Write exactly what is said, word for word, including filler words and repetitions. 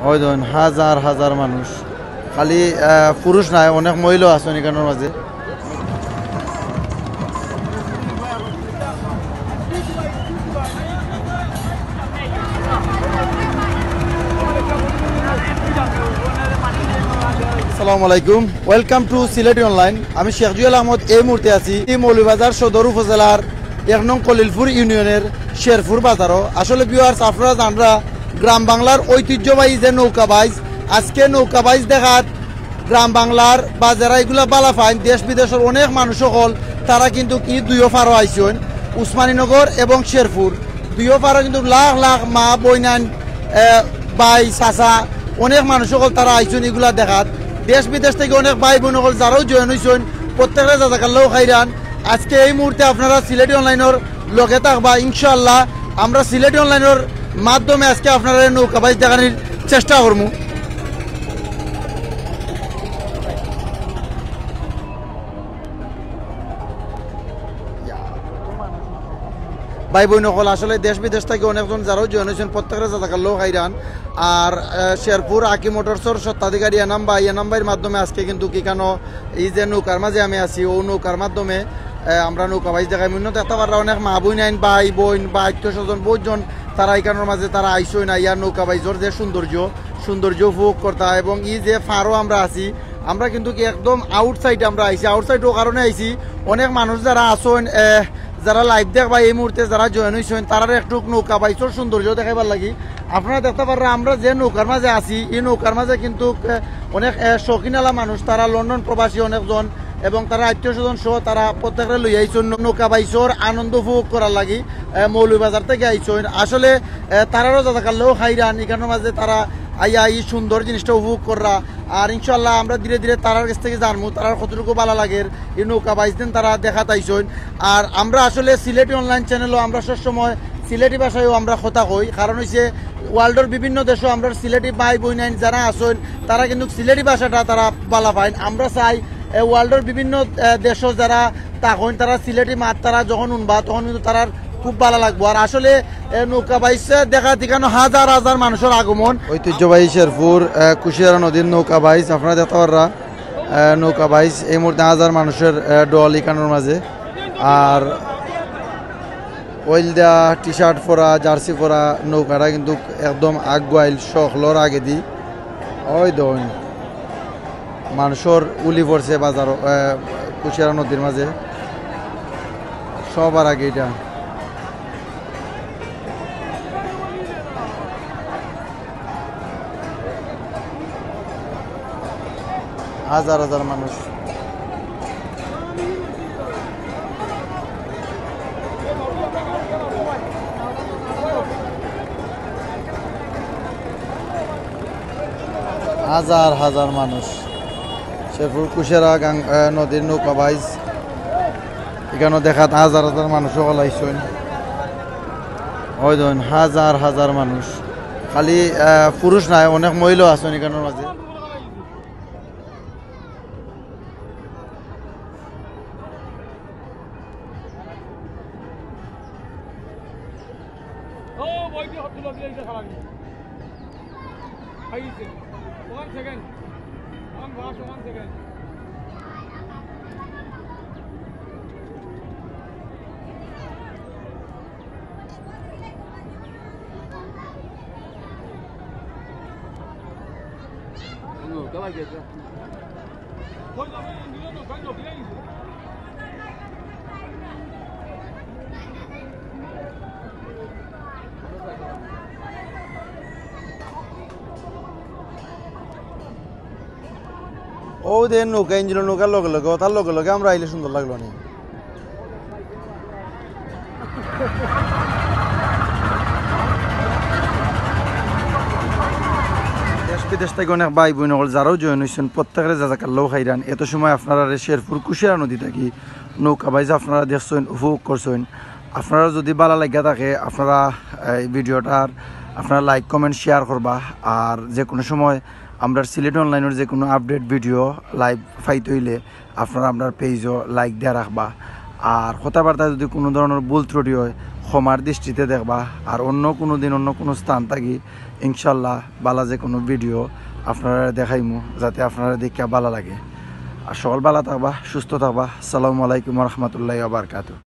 ওই দেখুন, হাজার হাজার মানুষ, খালি আহ, পুরুষ নাই, অনেক মহিলাও আছইন ইখানর মাঝে। আসসালামু আলাইকুম, welcome to সিলেটি অনলাইন। আমি শেখ জুয়েল আহমদ। এই মুহূর্তে আছি এই মৌলভীবাজার সদর উপজেলার এক নং কলিলপুর ইউনিয়নের শেরপুর বাজারো। আসলে ভিউয়ার্স, আপনারা জানরা গ্রাম বাংলার ঐতিহ্যবাহী যে নৌকা বাইচ, আজকে নৌকা বাইচ দেখাত গ্রাম বাংলার বা যারা ইগুলা বালা পাইন, দেশ বিদেশর অনেক মানুষ অকল, তারা কিন্তু কি দুইও পারো আইছইন, উসমানীনগর এবং শেরপুর। দুইও পারো কিন্তু লাখ লাখ মা বইনাইন, এ, ভাই চাচা, অনেক মানুষ অকল তারা আইছইন ইগুলা দেখাত। দেশ বিদেশ থাকি অনেক ভাই বইন অকল যারাও জয়েন অইছইন, প্রত্যেকরে জাজাকাল্লাহ খাইরান। আজকে এই মুহূর্তে আপনারা সিলেটি অনলাইনর লগে থাকবা ইনশাআল্লাহ। আমরা সিলেটি অনলাইনর মাধ্যমে আজকে আপনারারে নৌকা বাইচ দেখানির চেষ্টা করমু। ভাই বইন অকল, আসলে দেশ বিদেশ থাকি অনেকজন যারাও জয়েন অইছইন, প্রত্যেকরে জাজাকাল্লাহ খাইরান। আর আহ, শেরপুর আকি মোটরসর স্বত্বাধিকারী এনাম ভাই, এনাম ভাইর মাধ্যমে আজকে কিন্তু কি কেন এই যে নৌকার মাঝে আমি আছি, ও নৌকার মাধ্যমে আহ, আমরা নৌকা বাইচ দেখাই। মুন্নত দেখতা পাররা অনেক মা বইনাইন, ভাই বইন বা আত্মীয় স্বজন বহুতজন তারা ইখানর মাঝে তারা আইছইন, আইয়া নৌকা বাইচর যে সৌন্দর্য, সৌন্দর্য উপভোগ করতা। এবং এই যে পারো আমরা আছি, আমরা কিন্তু কি একদম আউটসাইড আমরা আইছি। আউটসাইড ও কারণে আইছি, অনেক মানুষ যারা আছইন, আহ, যারা লাইভ দেখবা এই মুহূর্তে যারা জয়েন অইছইন, তারারে একটু নৌকা বাইচর সৌন্দর্য দেখাইবার লাগি। আপনারা দেখতা পাররা আমরা যে নৌকার মাঝে আছি, এই নৌকার মাঝে কিন্তু, আহ, অনেক, আহ, শৌখিনআলা মানুষ, তারা লন্ডন প্রবাসী অনেকজন, এবং তারা আত্মীয় স্বজন সহ তারা প্রত্যেকরে লই আইছইন নৌ-, নৌকা বাইচর আনন্দ উপভোগ করার লাগি, আহ, মৌলভীবাজার থাকি আইছইন। আসলে, আহ, তারারও জাজাকাল্লাহ খাইরান, ইখানর মাঝে তারা আইয়া এই সুন্দর জিনিসটা উপভোগ কররা। আর ইনশাআল্লাহ আমরা ধীরে ধীরে তারার গেছ থাকি জানমু, তারার কতটুকু বালা লাগের এই নৌকা বাইচ দেন তারা দেখাত আইছইন। আর আমরা আসলে সিলেটি অনলাইন চ্যানেলও আমরা সবসময় সিলেটি ভাষায়ও আমরা কথা কই, কারণ অইছে ওয়ার্ল্ডর বিভিন্ন দেশো আমরার সিলেটি ভাই বইনাইন যারা আছইন, তারা কিন্তু সিলেটি ভাষাটা তারা বালা পাইন। আমরা চাই এ ওয়ার্ল্ডর বিভিন্ন, এ, দেশো যারা থাকইন, তারা সিলেটি মাত তারা যখন হুনবা, তখন কিন্তু তারার খুব বালা লাগবো। আর আসলে এ নৌকা বাইচ দেখাত ইখানো হাজার হাজার মানুষর আগমন। ঐতিহ্যবাহী শেরপুর, আহ, কুশিয়ারা নদীর নৌকা বাইচ, আপনারা দেখতা পাররা, আহ, নৌকা বাইচ এই মুহূর্তে হাজার মানুষর, আহ, ঢল ইখানর মাঝে। আর ওইলদা টি শার্ট পরা, জার্সি পরা নৌকাটা কিন্তু একদম আগুয়াইল সকলর আগেদি। ওই দেখইন, মানুষর উলি পড়ছে বাজারো, আহ, কুশিয়ারা নদীর মাঝে। সবার আগে এটা। হাজার হাজার মানুষ। হাজার হাজার মানুষ। শেরপুর কুশিয়ারা গাং-, আহ, নদীর নৌকা বাইচ। ইখানো দেখাত হাজার হাজার মানুষ অকল আইছইন। ওই দেখইন, হাজার হাজার মানুষ। খালি, আহ, পুরুষ নাই, অনেক মহিলাও আছইন ইখানর মাঝে। ও, বইটি হট্টু লাগিয়ে দিতে খারাপ। খাইছে। One second. One first, one second. ও দে নৌকা, ইঞ্জিন নৌকার লগে লগে, ও তার লগে লগে আমরা আইলে সুন্দর লাগলো নি। দেশ বিদেশ থাকি অনেক ভাই বইন অকল যারাও জয়েন অইছইন, প্রত্যেকরে জাজাকাল্লাহ খাইরান। এত সময় আপনারারে শেরপুর কুশিয়ারা নদী থাকি নৌকা বাইচ আপনারা দেখছইন, উপভোগ করছইন। আপনারা যদি বালা লাগিয়া থাকে, আপনারা এই ভিডিওটার আপনারা লাইক, কমেন্ট, শেয়ার করবা। আর যে কোনো সময় আমরার সিলেট অনলাইনর যে কোনো আপডেট ভিডিও লাইভ পাইতে অইলে আপনারা আমরার পেজও লাইক দিয়া রাখবা। আর কথাবার্তায় যদি কোনো ধরনের ভুল ত্রুটি হয়, ক্ষমার দৃষ্টিতে দেখবা। আর অন্য কোনো দিন অন্য কোনো স্থান থাকি ইনশাল্লাহ বালা যে কোনো ভিডিও আপনারা দেখাইমু, যাতে আপনারা দেখিয়া বালা লাগে। আর সকল বালা থাকবা, সুস্থ থাকবা। আসসালামু আলাইকুম রহমতুল্লাহ বারকাতু।